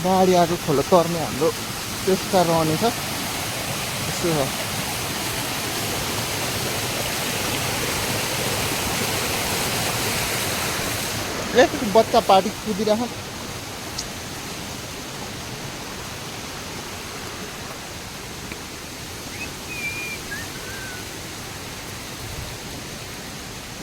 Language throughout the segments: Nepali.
बाढी आएको खोला तर्ने हाम्रो चेष्टा रहनेछ। यस्तो छ। बच्चा पार्टी कुदिरह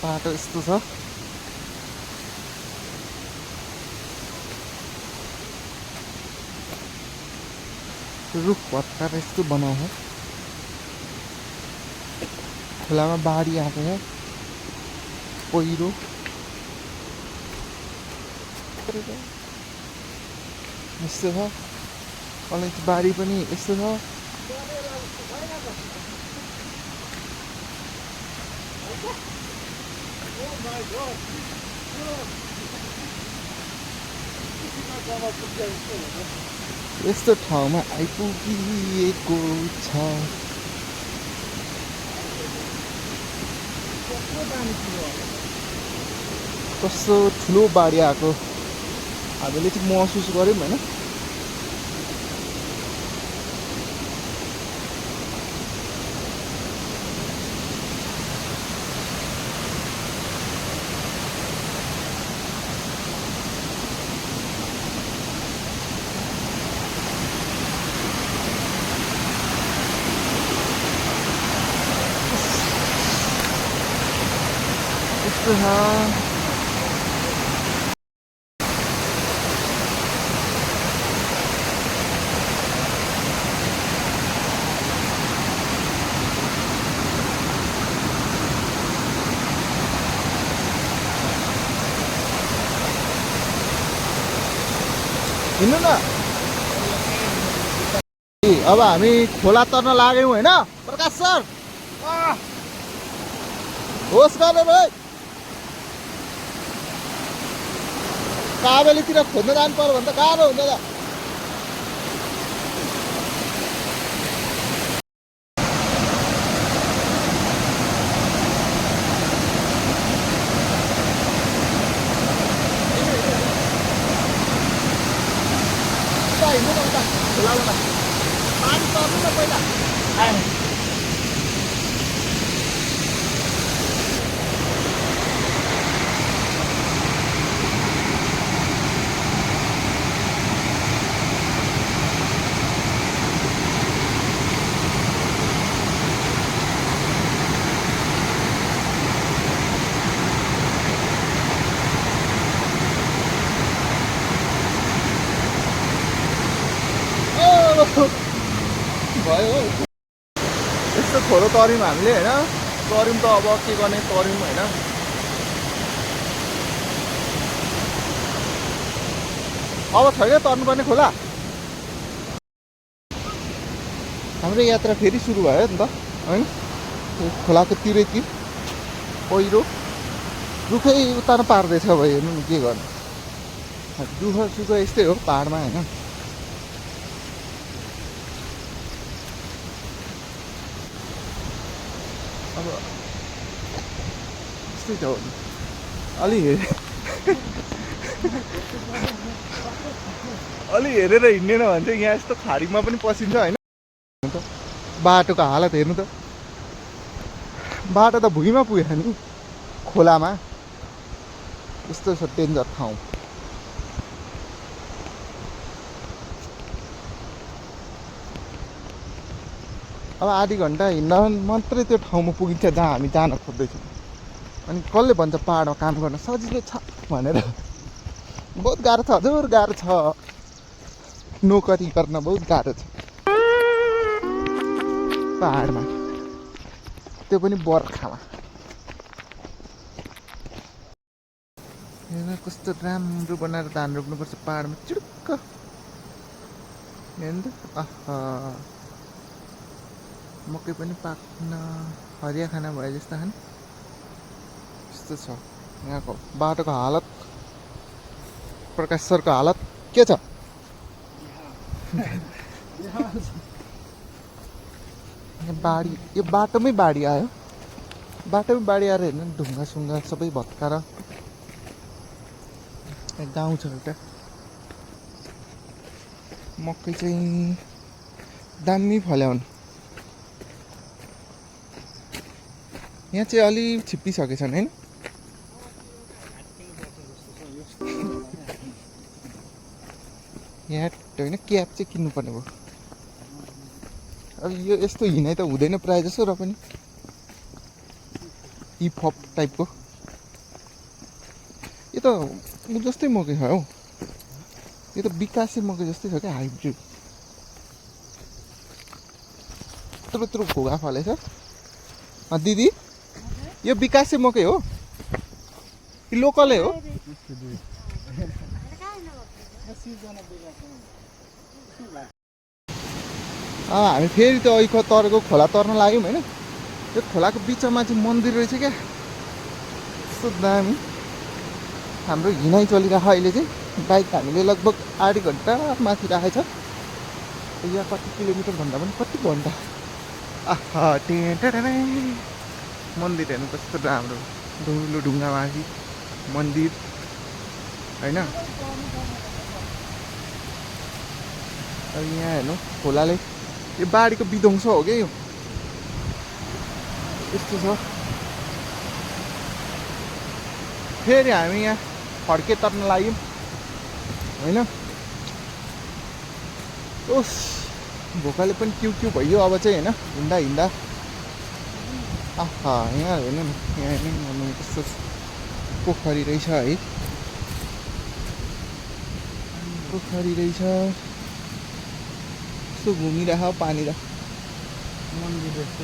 बाटो यस्तो छ। रुख भत्काएर यस्तो बनाएको खोलामा बाढी आएको छ, पहिरो यस्तो छ। अलैँची बारी पनि यस्तो छ। यस्तो ठाउँमा आइपुगिएको छ। कस्तो ठुलो बाढी आएको हामीले चाहिँ महसुस गऱ्यौँ होइन। यस्तो छ। हिँड्नु न। अब हामी खोला तर्न लाग्यौँ होइन प्रकाश सर। होस् गरेर काबेलीतिर खोज्न जानु पर्यो भने त गाह्रो हुन्छ त। पानी पर्नु न पहिला। भयो यस्तो खोलो तर्यौँ हामीले होइन। तर्यौँ त अब के गर्ने, तर्यौँ होइन। अब छैन तर्नुपर्ने खोला। हाम्रो यात्रा फेरि सुरु भयो नि त है। खोलाको तिरैतिर पहिरो रुखै उतार्न पार्दैछ। अब हेर्नु नि के गर्नु। दुःख सुख यस्तै हो पाहाडमा होइन। अब यस्तै त हो नि। अलि हेरेर हिँडेन भने चाहिँ यहाँ यस्तो खाडीमा पनि पसिन्छ होइन। बाटोको हालत हेर्नु त। बाटो त भुइँमा पुगेन नि, खोलामा। यस्तो छ डेन्जर ठाउँ। अब आधी घन्टा हिँड्दा मात्रै त्यो ठाउँमा पुगिन्छ जहाँ हामी जान खोज्दैछौँ। अनि कसले भन्छ पाहाडमा काम गर्न सजिलो छ भनेर। बहुत गाह्रो छ हजुर, गाह्रो छ। नोकरी गर्न बहुत गाह्रो छ पाहाडमा, त्यो पनि बर्खामा। हेर्न कस्तो राम्रो बनाएर धान रोप्नुपर्छ पाहाडमा चिडुक्क। हेर्नु त मकै पनि पाक्न हरिया खाना भयो जस्तो खाने। यस्तो छ यहाँको बाटोको हालत। प्रकाश सरको हालत के छ? बाढी, यो बाटोमै बाढी आयो। बाटोमै बाढी आएर हेर्नु ढुङ्गा सुङ्गा सबै भत्काएर गाउँ छ एउटा। मकै चाहिँ दामी फल्याउनु। यहाँ चाहिँ अलि छिप्पिसकेछन् होइन? यहाँ होइन क्याप चाहिँ किन्नुपर्ने भयो। अब यो यस्तो हिँडाइ त हुँदैन प्रायः जसो, र पनि हिपहप टाइपको। यो त ऊ जस्तै मकै छ हौ, यो त विकासे मकै जस्तै छ क्या, हाइब्रिड। यत्रो यत्रो घोगा फलेछ। दिदी यो विकासे मकै हो कि लोकलै हो? हामी फेरि त्यो ऐखो तरेको खोला तर्न लाग्यौँ होइन। त्यो खोलाको बिचमा चाहिँ मन्दिर रहेछ क्या, कस्तो दामी। हाम्रो हिँडाइ चलिरहेको अहिले चाहिँ, बाइक हामीले लगभग 8 घन्टा माथि राखेछ। यहाँ कति किलोमिटर भन्दा पनि कति घन्टा। आहा मन्दिर हेर्नु कस्तो राम्रो, धुलो ढुङ्गामाथि मन्दिर होइन। अब यहाँ हेर्नु खोलाले, यो बाढीको विध्वंस हो क्या यो, यस्तो छ। फेरि हामी यहाँ फड्के तर्न लाग्यौँ होइन। ओस भोकाले पनि क्यु भयो अब चाहिँ होइन, हिँड्दा हिँड्दा। आहा यहाँ हेर्नु न, यहाँ हेर्नु कस्तो पोखरी रहेछ है, पोखरी रहेछ, कस्तो घुमिरह पानी र मन्दिर जस्तो।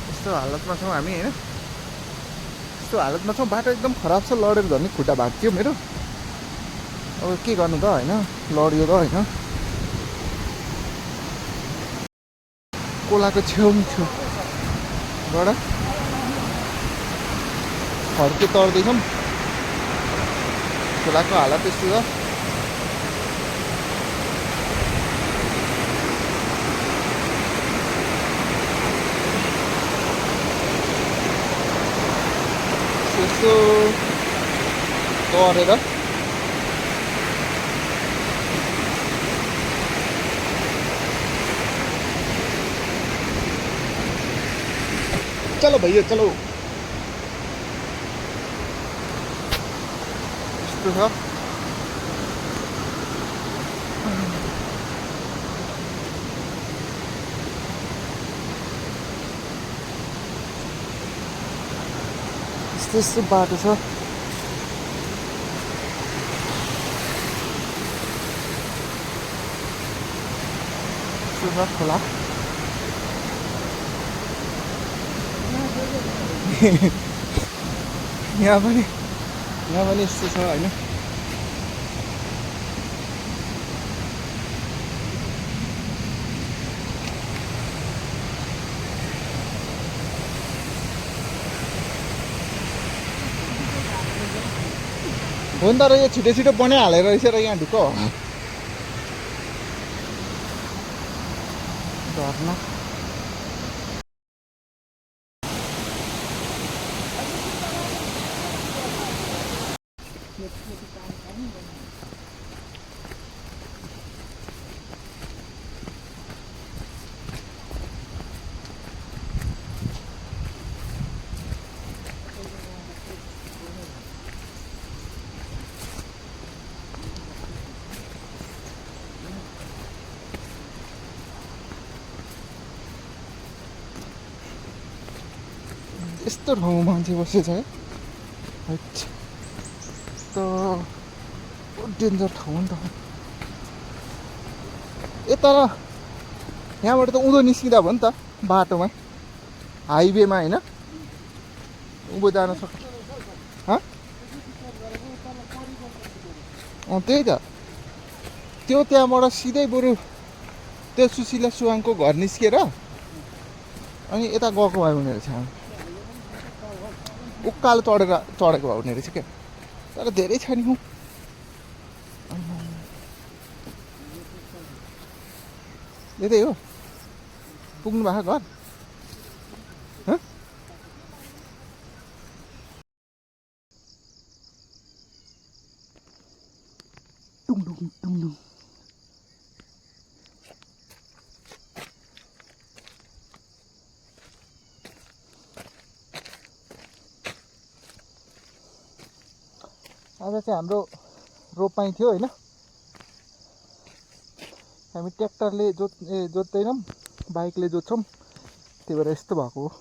यस्तो हालतमा छौँ हामी होइन, यस्तो हालतमा छौँ। बाटो एकदम खराब छ, लडेर झन् खुट्टा भाँच्यो मेरो। अब के गर्नु त होइन, लड्यो त होइन। खोलाको छेउबाट फर्के तर्दैछौँ। खोलाको हालत यस्तो छ। यस्तो तरेर चलो भैया चलो, यस्तो छ। यस्तो यस्तो बाटो छ। यस्तो छ खोला। यहाँ पनि यस्तो छ होइन। हो नि त, यो छिटो छिटो बनाइहालेर रहेछ र यहाँ ढुक्क झर्ना। यस्तो ठाउँमा मान्छे बसेछ है, त डेन्जर ठाउँ हो नि त। ए तर यहाँबाट त उँधो निस्किँदा भयो नि त, बाटोमा हाइवेमा होइन, उँभो जान सक्छ। त्यही त, त्यो त्यहाँबाट सिधै बरु त्यो सुशीला सुवाङको घर निस्केर अनि यता गएको भए हुने रहेछ, उकालो चढेको भए हुने रहेछ क्या। तर धेरै छ नि हौ, यतै हो पुग्नु भएको घर। आज चाहिँ हाम्रो रोपाइँ थियो होइन, हामी ट्र्याक्टरले जोत्दैनौँ, बाइकले जोत्छौँ, त्यही भएर यस्तो भएको हो।